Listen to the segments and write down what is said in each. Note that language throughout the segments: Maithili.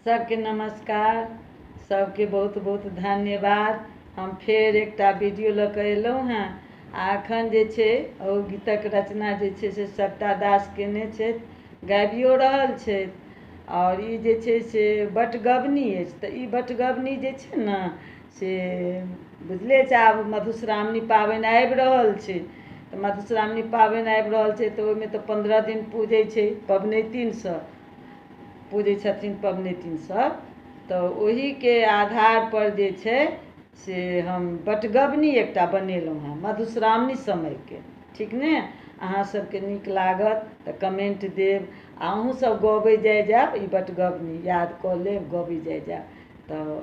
सबके नमस्कार, सबके बहुत बहुत धन्यवाद। हम फेर एकटा वीडियो लऽ कऽ एलहुँ हेँ। आ एखन जे छै ओ गीतक रचना जे छै से सविता दास कयने छथि, गाबियो रहल छथि। आओर ई जे छै से बटगबनी अछि। तऽ ई बटगबनी जे छै ने से बुझले छै, आब मधुश्रावणी पाबनि आबि रहल छै। तऽ मधुश्रावणी पाबनि आबि रहल छै तऽ ओहिमे तऽ 15 दिन पूजै छै पबनैतिन सब, पूजै छथिन पबनैतिन सब। तऽ ओहीके आधारपर जे छै से हम बटगबनी एकटा बनेलहुँ हेँ मधुश्रावणी समयके, ठीक ने? अहाँ सबके नीक लागत तऽ कमेन्ट देब, आ अहूँसब गबै जाइ जायब। ई बटगबनी याद कऽ लेब, गबै जाइ जायब तऽ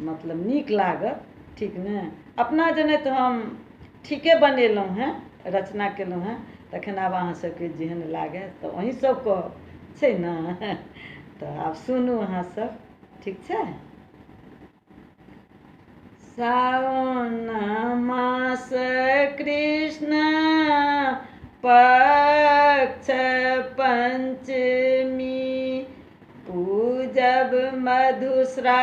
मतलब नीक लागत, ठीक ने? अपना जनैत हम ठीके बनेलहुँ हेँ, रचना केलहुँ हेँ। तखन आब अहाँ सबके जेहन लागए तऽ अहीं सब कहब, छै ने? तऽ आब सुनू अहाँ सब, ठीक छै? साओन मास कृष्ण पक्ष पंचमी, पूजब मधुश्रावणी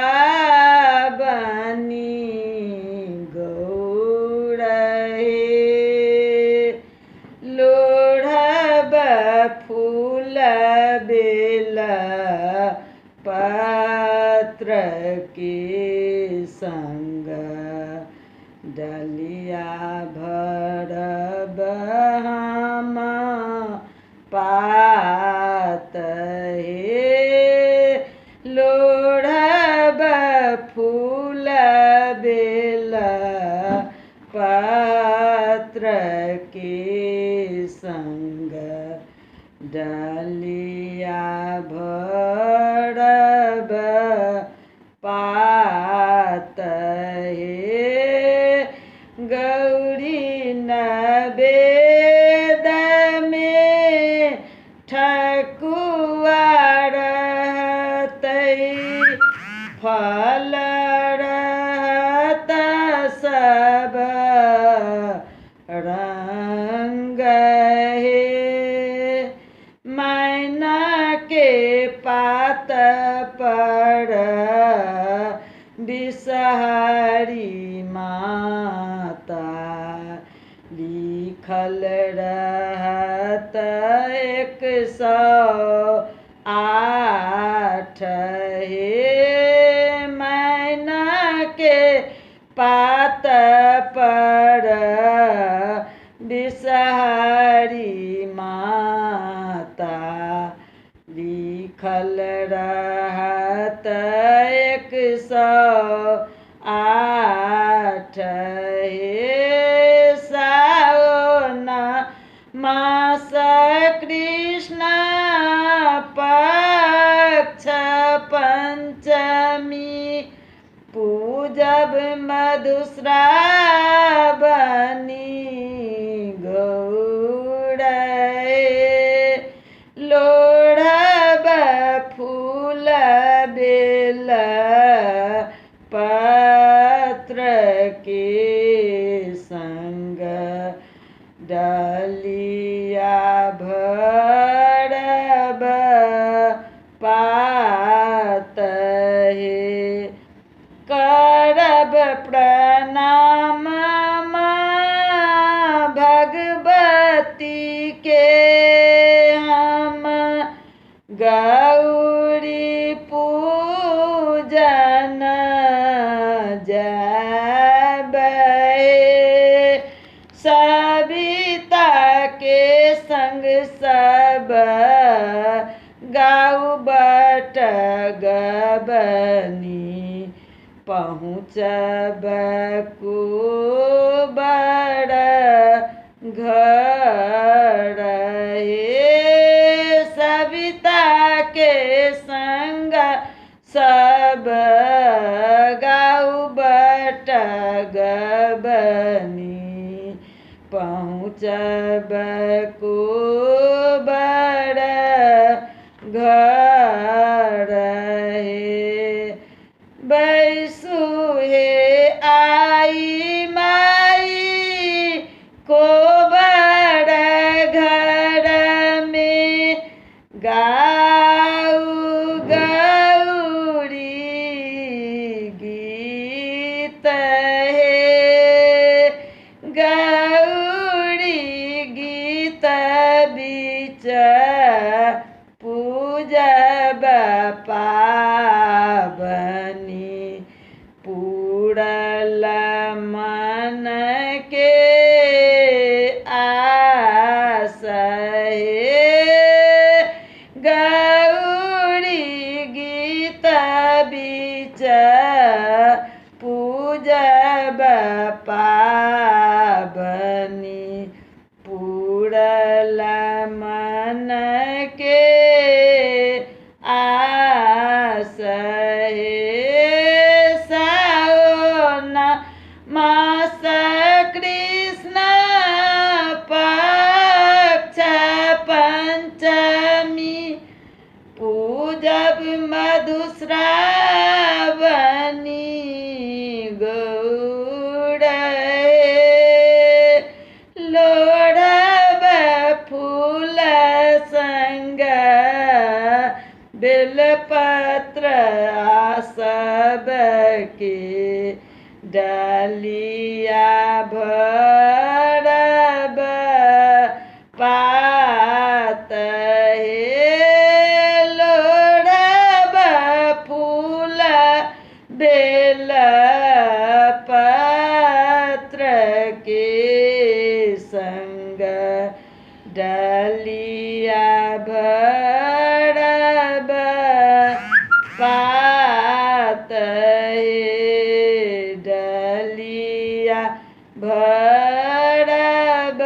गौर हे। लोढ़ब फूल बेल पत्र के संग, डलिया भरब हम पात हे। लोढ़ब फूल बेल पत्र के संग, डलिया भरब पात हे। गौरी नवेद में ठकुआ रहतै, फल रहत सब रंग हे। मैना के पात पर बिसहरी माता, लिखल रहत 108 हे। मैना के पात पर बिसहरी माता, लिखल रहत 108 हे। साओन मास कृष्ण पक्ष पंचमी, पूजब मधुश्रावणी गौर हे। लोढ़ब फूल बेल पत्र के संग, डलिया भरब पात हे। करब प्रणाम माँ भगवती के हम, गौरी पूजन जाबै। सविता के संग सब गाउ बटगबनी, पहुँचब कोबर घर हे। सविता के संग सब गाउ बटगबनी, पहुँचब कोबर घर हे। बैसु हे आई माई कोबर घर में, गाउ गौरी पूजब पाबनि पूरल मन के आस हे। गौरी गीत बीच पूजब पाबनि पूरल मन के आस हे। साओन मास कृष्ण पक्ष पंचमी पूजब मधुश्रावणी गौर लोढ़ब फूल संग बेलपत्र आसब के डलिया भरब पात हे। लोढ़ब फूल बेल पत्र के संग डलिया भरब पात हे। डलिया भरब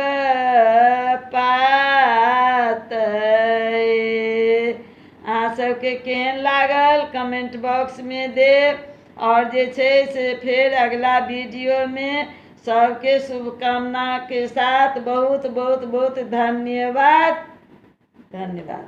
पात हे। अहाँ सबके केहन लागल कमेंट बॉक्स में देब और जे छै से फेर अगला वीडियो में सबके शुभकामना के साथ बहुत बहुत बहुत धन्यवाद। धन्यवाद।